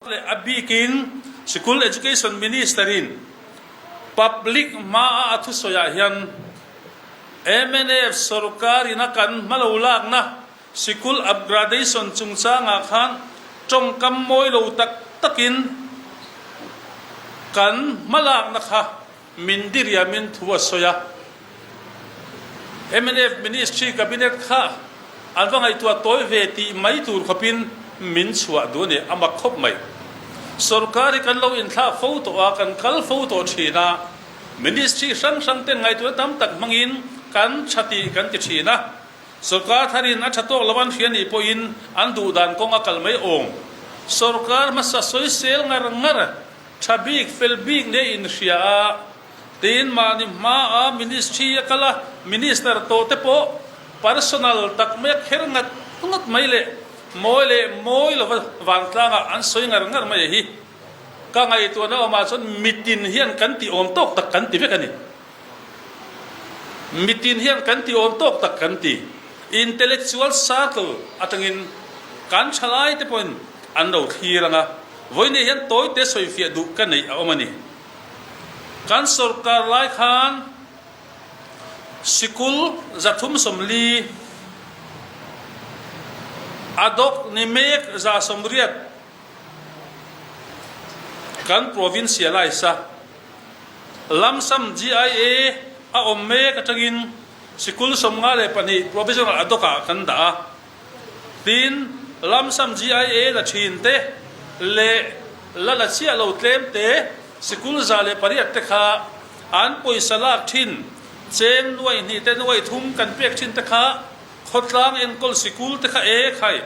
Leh a bikin Sikul Education Minister-in public hmaa a thusawiah hian mnf sorkarin a kan hma lo lakna sikul upgradation chungchangah khan tawngkam mawi lo tak takin kan hma lakna kha Min diriamin thu a sawi a, mnf Ministry Cabinet kha an va ngaihtuah tawi ve tih mai tur khawpin min chhuah duh a ni, a mak khawp mai. Sorkar hi kan lo inthlak fo tawh a, kan kal fo tawh thin a, Ministry hrang hrang ten ngaihtuahna tam tak hmangin kan tha tih kan ti thin a, sorkar tharin a tha tawk lo an hria nih pawhin an duh dan kawng a kal mai awm. Sorkar hmasa sawisel ngar ngar Tha bik fel bik nia inhria a, tin mahni hmaa ministry a kal a, minister tawh te pawh personal tak mai a kher ngat ngat mai leh mawi leh mawi lova vantlangah an sawi ngar ngar mai a hi. Ka ngaihtuahna awmah chuan mitin hian kan tih awm tawk tak kan ti vek a ni. Mitin hian kan tih awm tawk tak kan ti. Intellectual circle atangin kan thalai te pawhin an lo thlir ang a, vawiin hian tawite sawifiah duh ka neih a awm a ni. Kan sorkar lai khan sikul 340 a dawk ni mek 180 kan provincialise a, Lamsam GIA a awm mek atangin sikul 52 provisional ad hoc ah kan dah a. Tin, Lamsam GIA la thin te leh la la chiah lo tlem te sikul 108 te kha an pawisa lak thin cheng nuai hnih te nuai thum kan pek thin te kha khawtlang enkawl sikul te kha e khai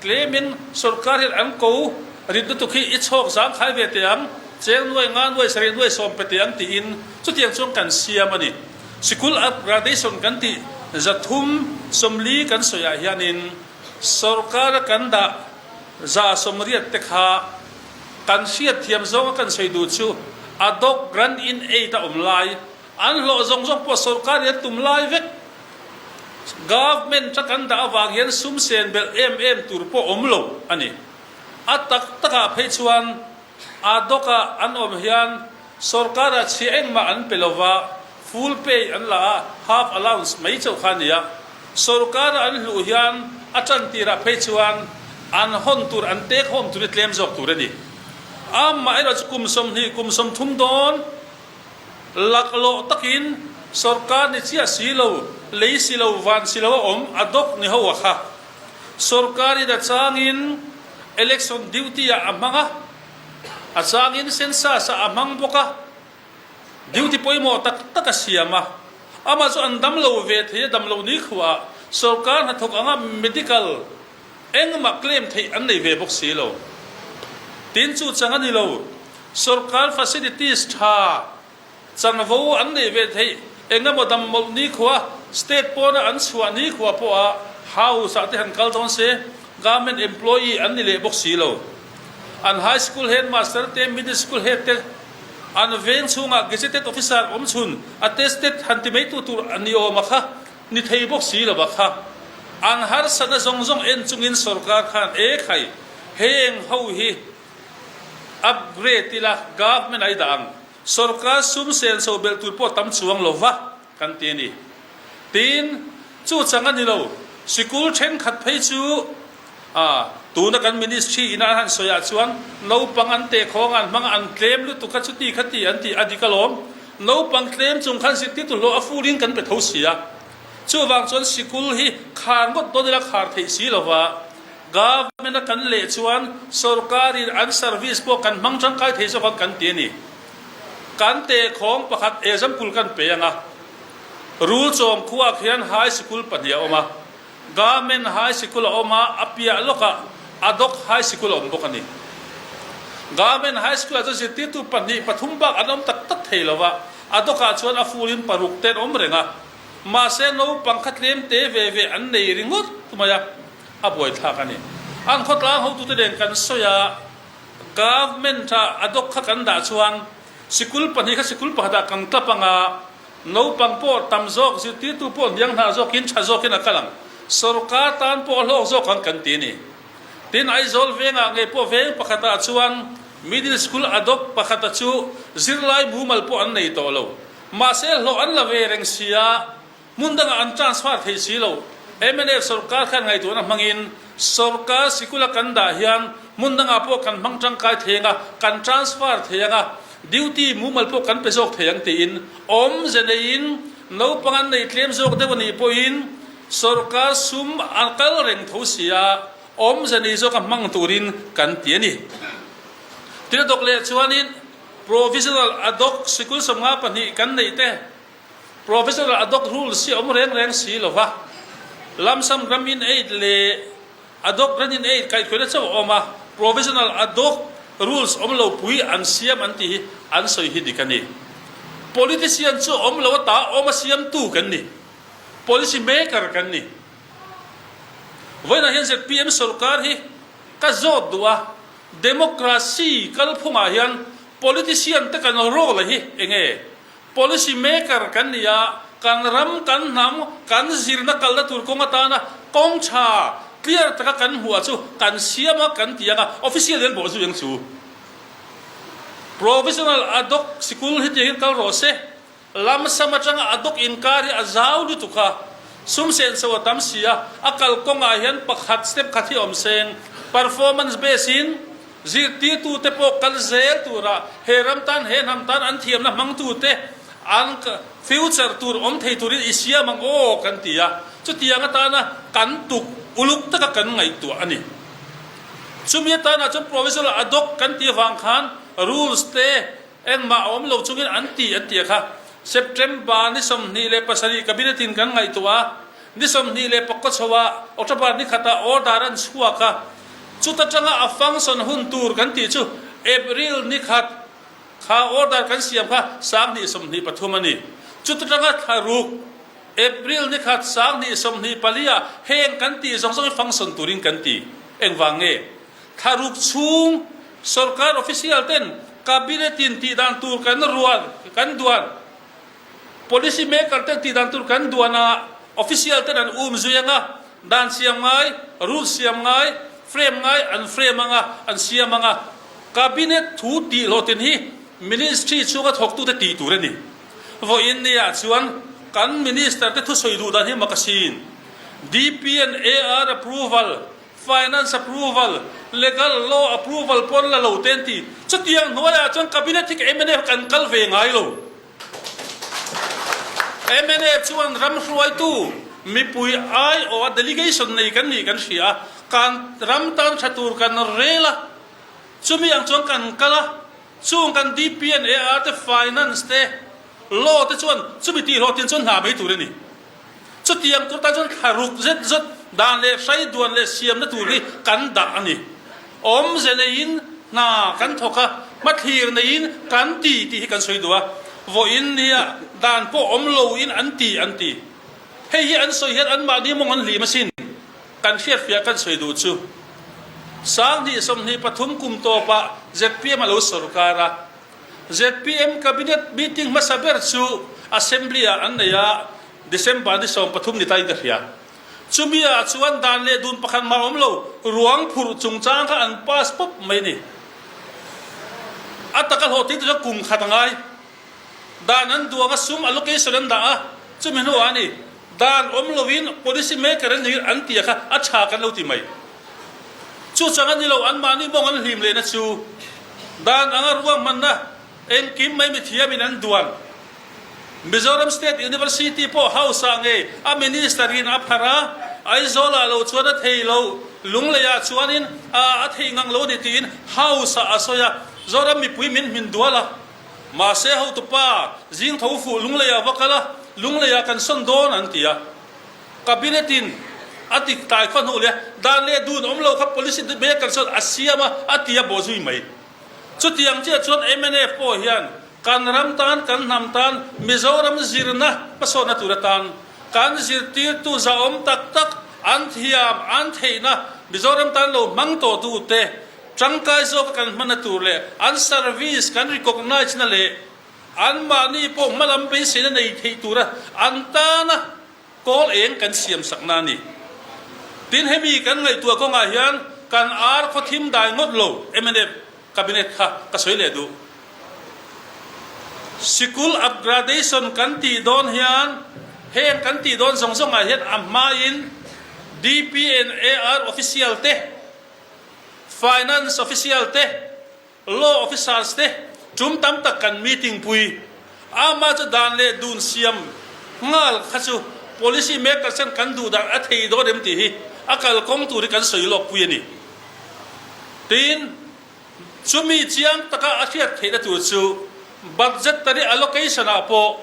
Tlemin sorkar hian an ko rit lutuk hi i chhawk zangkhai ve teh ang, cheng nuai nga nuai sarih nuai sawm pe teh ang tiin chutiang chuan kan siam a ni. Sikul upgradation kan tih 340 kan sawiah hianin sorkara kan dah 180 te kha kan hriatthiam zawnga kan sawi duh chu ad hoc grant in aid a awm lai An hlawh zawng zawng pawh sorkar hian tum lai vek. Government a kan dah avang hian sum sen belh em em tur pawh awm lo a ni. A tak takah phei chuan ad hoc-ah an awm hian sorkarah chhia engmah an pe lova, full pay an la a, half allowance mai chauh kha a ni a. Sorkara an hluh hian a tan tirah phei chuan an hawn tur, an take home tur hi tlem zawk tur a ni. Amaherawhchu chu kum 20, kum 30 dawn Laklawh takin sorkar ni chiah si lo, lei si lo, van si lo a awm a dawk ni ho a kha. Sorkarin a changin election duty ah a hmang a, a changin census ah a hmang bawk a, duty pawimawh tak tak a siam a. Amah chu an dam lo ve thei a, dam lo ni khuah sorkar hnathawk anga medical Engmah claim theih an nei ve bawk si lo. Tin chu chang a ni lo. Sorkar facilities tha chanvo an neih ve theih engemaw dam mawlh ni khua, state pawna an chhuah ni khua pawha house ah te han kal dawn se, government employee an ni leh bawk si lo. An high school headmaster te, middle school head te, an veng chhungah gazetted officer awm chhun attested han ti mai tu tur a ni awm a kha. Ni thei bawk si lo a kha. An harsatna zawng zawng en chungin sorkar khan e khai heng ho hi upgrade ila government a i dah ang. Sorkar sum sen so belh tur pawh tam chuang lo va kan ti a ni. Tin, chu chang a ni lo. Sikul thenkhat phei chu a tuna kan ministry ina an han sawi ah chuan naupang an teh khawng an hmang a an tlem lutuk kha chuti kha ti an tih a dik alawm. Naupang tlem chung khan zirtirtu hlawh a full in kan pe tho si a. Chuvang chuan sikul hi khar ngawt dawn ila khar theih si lova government a kan leh chuan sorkar in an service pawh kan hmang tangkai thei zawk ang kan ti a ni. Kan tehkhawng pakhat example kan pe ang a, Rulchawm khuaah khian high sikul pahnih a awm a. Government High Sikul a awm a, a piah lawkah Ad hoc High Sikul a awm bawk a ni. Government High School-ah chuan zirtirtu pahnih, pathum bak an awm tak tak thei lo va, Ad hoc-ah chuan a full-in paruk te an awm reng a. Mahse, naupang kha tlem te ve ve an nei ringawt mai a, a buaithlak a ni. An khawtlang hotute nen kan sawi a, Government-ah Ad hoc kha kan dah chuan sikul pahnih kha sikul pakhatah kan tlap ang a, Naupang pawh tam zawk, zirtirtu pawh hniang hna zawkin tha zawkin a kal ang. Sorkar tan pawh a hlawk zawk ang kan ti a ni. Tin, Aizawl vengah ngei pawh veng pakhatah chuan Middle School adopt pakhata chu zirlai mumal pawh an nei tawh lo. Mahse, hlawh an la ve reng sia, hmun dangah an transfer thei si lo. Mnf sorkar khan ngaihtuahna hmangin sorkar sikula kan dah hian hmun dangah pawh kan hmang tangkai thei ang a, kan transfer thei ang a, duty mumal pawh kan pe zawk thei ang tiin awmze neiin naupang an nei tlem zawk deuh a nih pawhin sorkar sum a kal reng tho sia, Awmze nei zawka hmang turin kan ti a ni. Tin a dawk leh chuanin Provisional ad hoc sikul 52 kan neih te Provisional ad hoc rules hi a awm reng reng si lo va, Lump sum grant in aid leh ad hoc grant in aid kaihhruaina chauh a awm a, Provisional ad hoc rules awm lo pui an siam an tih hi an sawi hi dik a ni. Politician chu awm lo ata awm a siamtu kan ni. Policy maker kan ni. Vawiinah hian zpm sorkar hi ka zawt duh a, democracy kalphungah hian politician te kan role hi eng nge? Policy maker kan ni a, kan ram, kan hnam, kan zirna kalna tur kawng atana kawng tha, clear taka kan hmuh chu kan siam a, kan ti ang a, official hian bawhzui ang chu. Provisional ad hoc sikul hetiang hian kal rawh se. Lam sam atanga a dawk inkar hi a zau lutuk a, sum senso a tam si a, a kalkawngah hian pakhat step khat hi a awm seng. Performance base in zirtirtute pawh kal zel tura he ram tan he hnam tan an thiamna hmangtute an future tur awm thei turin i siam ang aw kan ti a, chutiang atana kan tuk uluk taka kan ngaihtuah a ni. Chumi atana chuan provisional ad hoc kan tih avang khan rules te Engmah a awm lo chungin an ti an ti a kha. September ni 27 Cabinet in kan ngaihtuah a, ni 29 chho ah October ni khatah order an chhuak a, chuta tanga a function hun tur kan tih chu April ni khat kha order kan siam kha 2023 a ni. Chuta tanga thla ruk April ni khat 2024 ah heng kan tih zawng zawng hi function turin kan ti. Engvang nge? Thla ruk chhung sorkar official ten cabinet in tih dan tur kan ruan kan duan, policy maker ten tih dan tur kan duan a, official ten an um zui ang a, dan siam ngai, rule siam ngai, frame ngai an frame ang a, an siam ang a. Cabinet thu tih hlawhtlin hi ministry chhunga thawktute tih tur a ni. Vawiin nia chuan kan minister te thusawi duh dan hi mak asin. DP and AR approval Finance approval, legal law approval pawn la lo te an ti. Chutiang hnuaiah chuan Cabinet hi mnf kan kal ve ngai lo. Mnf chuan ram hruaitu mipui aiawha delegation nei kan nih kan hria a, kan ram tan tha tur kan rel a, chumi ang chuan kan kal a, chung kan DP and AR te finance te law te chuan chumi tihhlawhtin chuan hna mai tur a ni. Chutiang tur tan chuan thla ruk zet zet dan leh hrai duan leh siamna tur hi kan dah a ni. Awmze neiin hna kan thawk a, hmathlir neiin kan ti tih hi kan sawi duh a. Vawiin nia dan pawh awm loin an ti an ti. Hei hi an sawi hian anmahni mawng an hlim asin. Kan hriatfiah kan sawi duh chu 2023 kum tawpah zpm a lo sorkar a. Zpm Cabinet meeting hmasa ber chu Assembly ah an nei a, December ni 13 ni tain ka hria. Chumi ah chuan dan leh dun pakhat mah awm lo, ruang phurh chungchang kha an pass pawp mai a ni. A taka hlawhtling te chuan kum khat a ngai. Dan an duang a, sum allocation an dah a, chumi hnuah a ni. Dan awm loin policy maker an ni an tih kha a tha kan lo ti mai. Chu chang a ni lo, anmahni mawng an hlim lehna chu dan anga ruahmanna engkim mai mithiamin an duan. Mizoram State University pawh House ah ngei a Minister in a pharh a, Aizawl ah lo chuan a thei lo, Lunglei ah chuanin a a thei ngang lo a ni tiin House ah a sawi a, Zoram mipui min hmin dual a. Mahse hotupa zing tho fuh Lunglei ah va kal a, Lunglei ah kan sawn dawn an ti a. Cabinet in a ti tlai khaw hnuh leh dan leh dun awm lo kha policy maker chuan a siam a, a ti a bawh zui mai. Chutiang chiah chuan mnf pawh hian kan ram tan, kan hnam tan, Mizoram zirna hmasawnna tur atan kan zirtirtu zahawm tak tak an thiam, an theihna Mizoram tan lo hmang tawhtu te tangkai zawka kan hmanna tur leh an service kan recognise na leh anmahni pawh hmalam beiseina nei theih tura an tana kawl eng kan siam sakna a ni. Tin, hemi kan ngaihtuah kawngah hian. kan ar khaw thim dai ngawt lo mnf Cabinet kha ka sawi leh duh. Sikul upgradation kan tih dawn hian heng kan tih dawn zawng zawngah hian a hmain DP and AR official te, Finance official te, Law officers te tum tam tak kan meeting pui. Ama chu dan leh dun siam nghal kha chu policy makers hian kan duh dan a thei dawn em tih hi a kalkawng tur hi kan sawi lawk pui a ni. Tin, chumi chiang taka a hriat theihna tur chu budgetary allocation ah pawh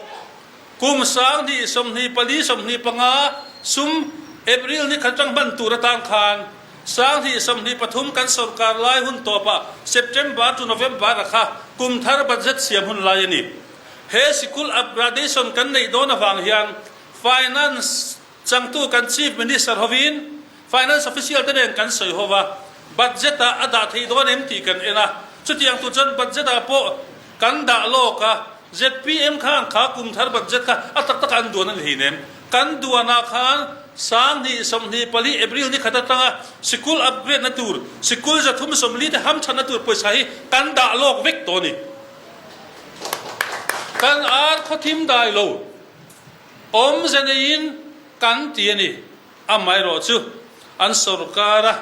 kum 2024 25 sum April ni khat atang hman tur atan khan 2023 kan sorkar lai hun tawpah September to November a kha kum thar budget siam hun lai a ni. He sikul upgradation kan neih dawn avang hian Finance Changtu kan Chief Minister hovin Finance Official te nen kan sawi ho va, Budget ah a dah theih dawn em tih kan en a, chutiang tur chuan Budget ah pawh kan dah lawk a, zpm khan kha kum thar Budget kha a tak takah an duan a ni hleinem. Kan duanah khan 2024 April ni khat atanga sikul upgrade na tur, sikul 340 te hamthatna tur pawisa hi kan dah lawk vek tawh a ni. Kan ar khawthim dai lo. Awmze neiin kan ti a ni. Amaherawh chu an sorkar a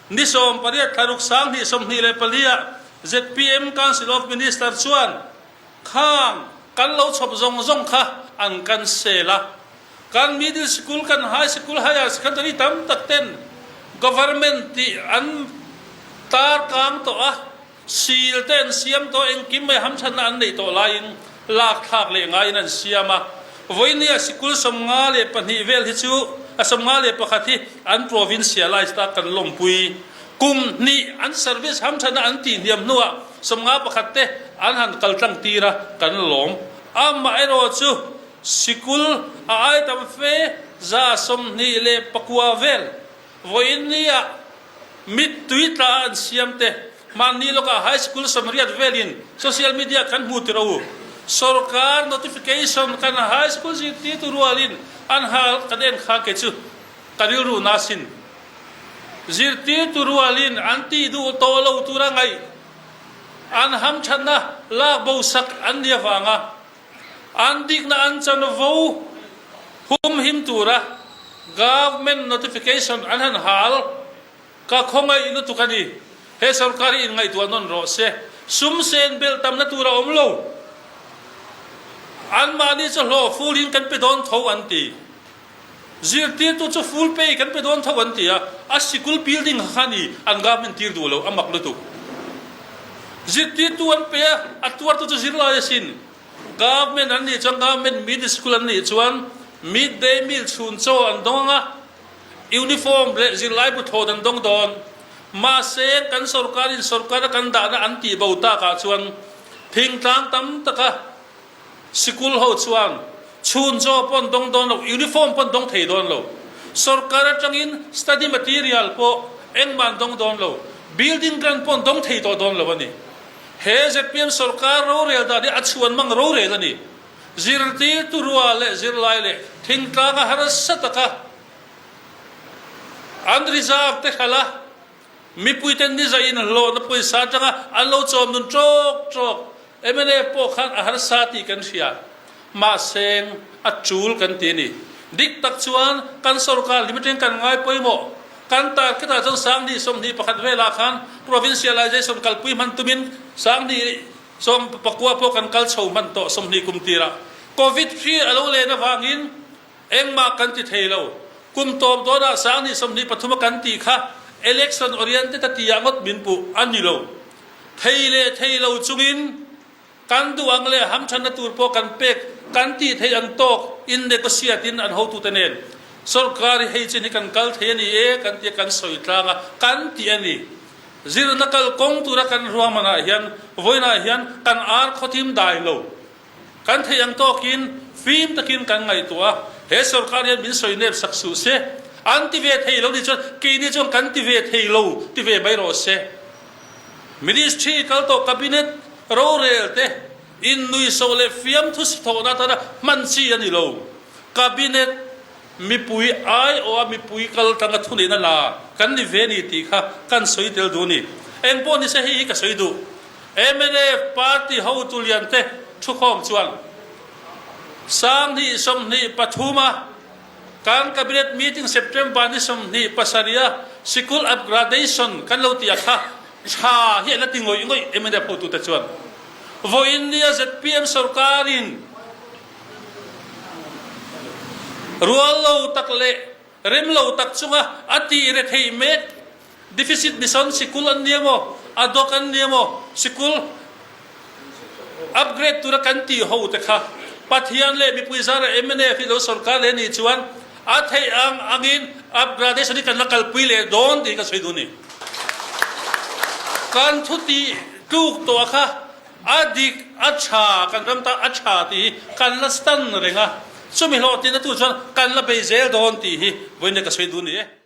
ni 18 thlaruk 2024 ah zpm Council of Minister chuan khang kan lo chhawp zawng zawng kha an cancel a. Kan middle sikul, kan high sikul, higher secondary tam tak ten government tih an tar kang tawh a. Sil te an siam tawh, engkim mai hamthatna an neih tawh laiin lak thlak leh ngaiin an siam a. Vawinia sikul 52 vel hi chu a 51 hi an provincialized a kan lawmpui. Kum hnih an service hamthatna an tih hniam hnuah 51 te an han kal tlang tir a, kan lawm. Amaherawh chu sikul a ai tam fe 29 vel vawinia Mittui tla an siam te, mahni lawkah high school 80 velin social media kan hmu tir a u. Sorkar notification kan high school zirtirtu rualin an hal kan en kha ke chu ka rilru na sin. Zirtirtu rualin an tih duh tawh lo tura ngaih an hamthatna lak bo sak an ni avanga an dikna an chanvo humhim tura Government notification an han hal ka khawngaih lutuk a ni. He sorkar hi inngaihtuah nawn rawh se. Sum sen belh tamna tur a awm lo. Anmahni chu hlawh full in kan pe dawn tho an ti. Zirtirtu chu full pay kan pe dawn tho an ti a, a sikul building kha ni an government tir duh lo, a mak lutuk. Zirtirtu an pe a, a tuartu chu zirlai asin. Government an nih chuan government middle school an nih chuan mid day meal chhun chaw an dawng ang a, uniform leh zirlaibu thawt an dawng dawn. Mahse kan sorkarin sorkara kan dahna an tih bo takah chuan thingtlang tam taka sikul ho chuan chhun chaw pawh an dawng dawn lo, uniform pawh an dawng thei dawn lo. Sorkar atangin study material pawh engmah an dawng dawn lo, building grant pawh an dawng thei tawh dawn lo a ni. He zpm sorkar rorel dan hi a chhuan mang rorel a ni. Zirtirtu rua leh zirlai leh thingtlanga harsa taka an reserve te hralh a, mipuite nizaiin hlawhna pawisa atanga an lo chawm nun tawk tawk. Mnf pawh khan a harsa tih kan hria. Mahse a tul kan ti a ni. Dik tak chuan kan sorkar lim atangin kan ngai pawimawh. Kan target ah chuan 2021 velah khan provincialization kalpui hman tumin 2019 pawh kan kal chho hman tawh 20 kum tirah Covid hri a lo len avangin engmah kan ti thei lo. Kum tawp dawnah 2023 a kan tih kha election oriented a tih ah ngawt min puh a ni lo. Thei leh thei lo chungin Kan duh ang leh hamthanna tur pawh kan pek kan tih theih ang tawk in negotiate in an hotute nen sorkar hi hei chin hi kan kal thei a ni e kan tia kan sawi tlang a, kan tih a ni. Zirna kal kawng tura kan ruahmanah hian vawiinah hian kan ar khawthim dai lo. Kan theih ang tawkin fim takin kan ngaihtuah a, he sorkar hian min sawi nep sak suh se, an ti ve thei lo nih chuan keini chuan kan ti ve thei lo ti ve mai rawh se. Ministry kal tawh Cabinet rorel te innuihsawh leh fiamthu sithawhna atana hman chi a ni lo. Cabinet. mipui aiawha mipui kal tanga thuneihna la kan ni ve ni tih kha kan sawi tel duh a ni. Engpawh nise hei hi ka sawi duh. Mnf party hotu liante thukhawm chuan Sanghnih 23 a kan Cabinet meeting September ni 27 a sikul upgradation kan lo tih a kha tha hi a la ti ngawih ngawih mnf hotute chuan vawiin nia zpm sorkarin rual lo tak leh rem lo tak chunga a tih retheih mek Deficit mission sikul an nia maw, ad hoc an nia maw, sikul upgrade tura kan tih ho te kha Pathian leh mipui zara mnf hi lo sorkar leh nih chuan a theih ang angin upgradation hi kan la kalpui leh dawn tih ka sawi duh a ni. Kan thu tih tluk tawh kha a dik, a tha, kan ram tan a tha tih hi kan la stand reng a, chumi hlawhtlinna tur chuan kan la bei zel dawn tih hi vawiin ka sawi duh a ni e.